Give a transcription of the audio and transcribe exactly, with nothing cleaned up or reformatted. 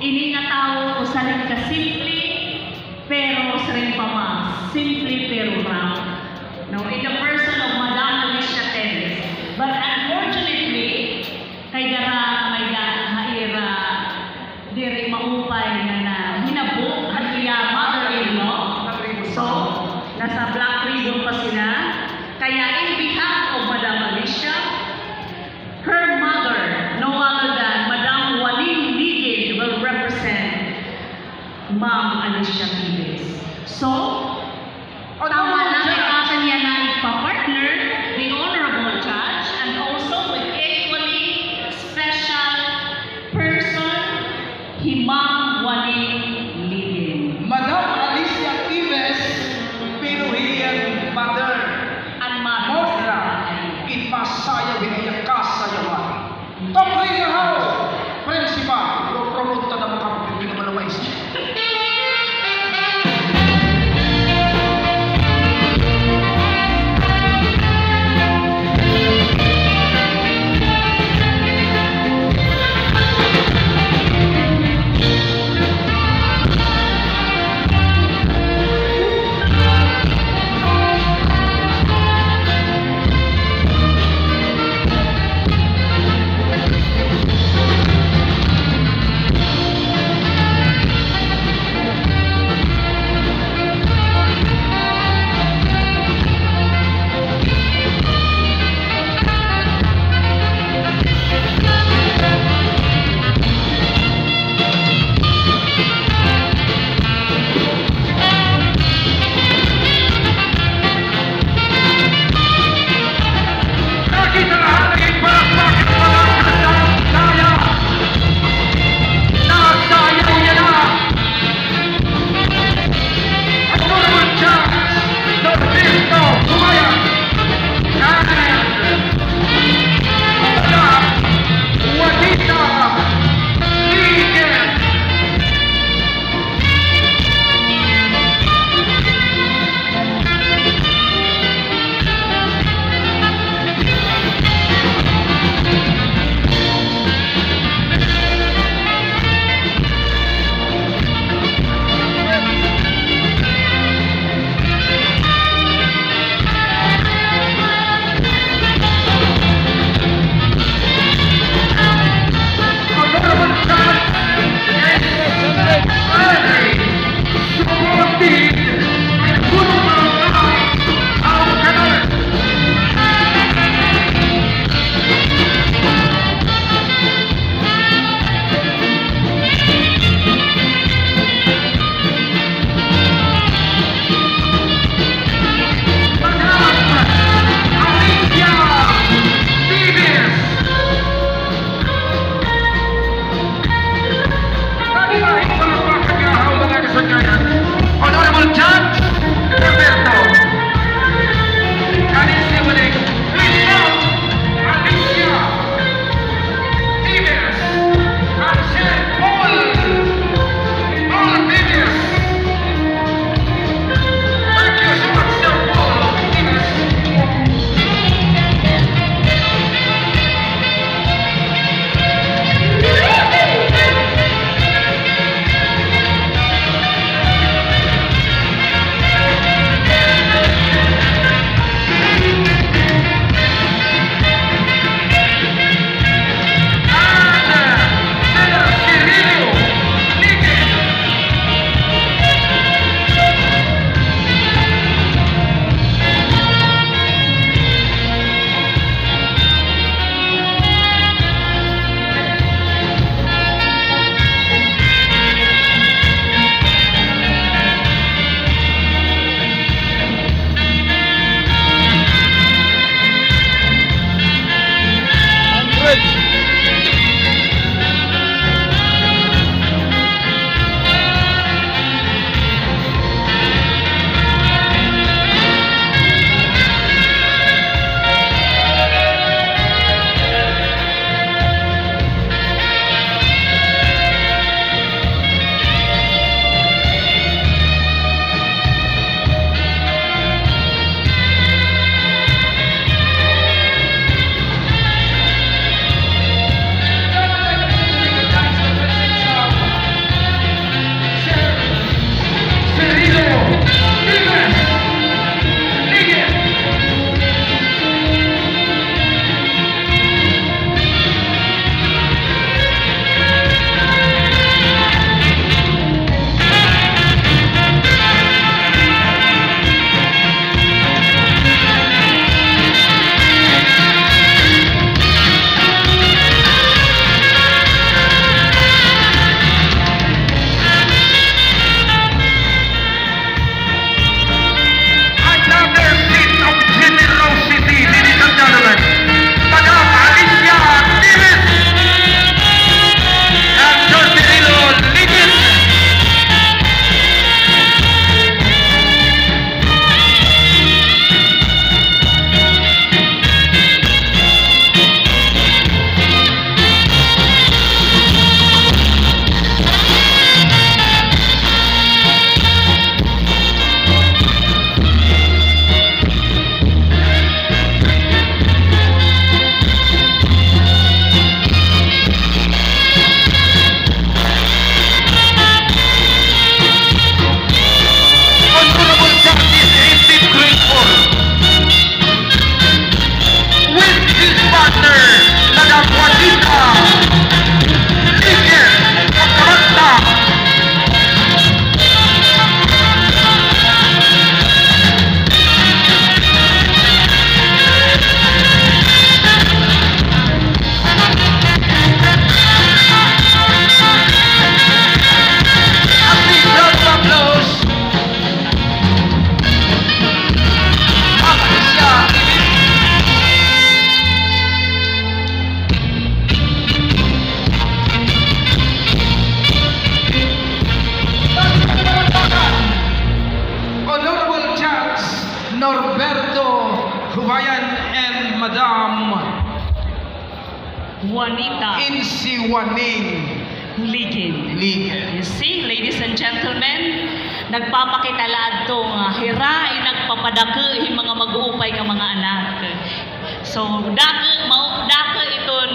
Ini nga tawo, usa la ka simple, pero siring pa man, simple pero rank. No, in the person of Madam Alicia Teves. But unfortunately, kay dara may-ada ha ira diri maupay nga nahinabo an iya mother-in-law. So, nasa Black Ribbon pa sila. Kaya in behalf of Madam Alicia, her mother, no other than Madam Waning Ligin, will represent Ma'am Alicia Teves. So, tama la kay aton yana igpa-partner, the honorable judge, and also with equally special person, hi Ma'am Waning Ligin. Madam Alicia Teves, pero hi iya mother. An mother. Mao na, ginpasayaw hin iya kasayawan. Top three nga house, Prinsipa, promote na naman kami, hindi naman ang maisip. Kabayan and Madam Juanita Insiwaning Ligin. Ligin. You see, ladies and gentlemen, nagpapakita la adto nga hira in nagpapadako hin mga mag-uupay nga mga anak. So, dako, mao, dako iton